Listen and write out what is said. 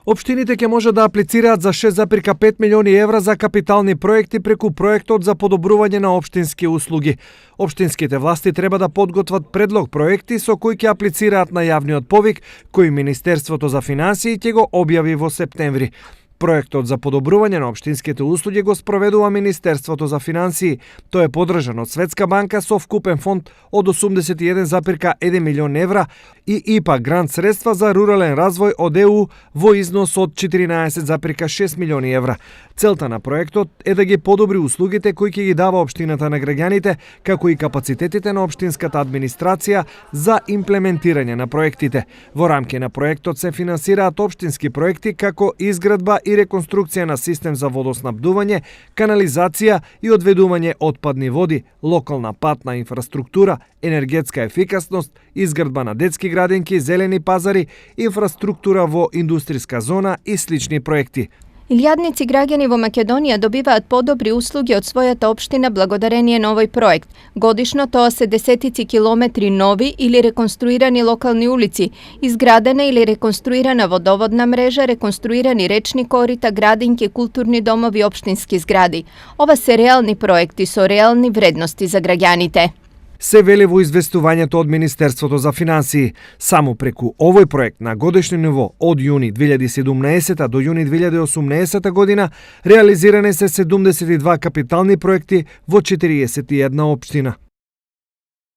Општините ќе може да аплицираат за 6,5 милиони евра за капитални проекти преку проектот за подобрување на општински услуги. Општинските власти треба да подготват предлог проекти со кои ќе аплицираат на јавниот повик, кој Министерството за финансии ќе го објави во септември. Проектот за подобрување на општинските услуги го спроведува Министерството за финансии. Тој е поддржан од Светска банка со вкупен фонд од 81,1 милион евра и ИПА грант средства за рурален развој од ЕУ во износ од 14,6 милиони евра. Целта на проектот е да ги подобри услугите кои ќе ги дава општината на граѓаните, како и капацитетите на општинската администрација за имплементирање на проектите. Во рамки на проектот се финансираат општински проекти како изградба и реконструкција на систем за водоснабдување, канализација и одведување отпадни води, локална патна инфраструктура, енергетска ефикасност, изградба на детски градинки, зелени пазари, инфраструктура во индустријска зона и слични проекти. Илјадници граѓани во Македонија добиваат подобри услуги од својата општина благодарение на овој проект. Годишно тоа се десетици километри нови или реконструирани локални улици, изградена или реконструирана водоводна мрежа, реконструирани речни корита, градинки, културни домови, општински згради. Ова се реални проекти со реални вредности за граѓаните. Се вели во известувањето од Министерството за финансии. Само преку овој проект на годишно ниво од јуни 2017 до јуни 2018 година реализирани се 72 капитални проекти во 41 општина.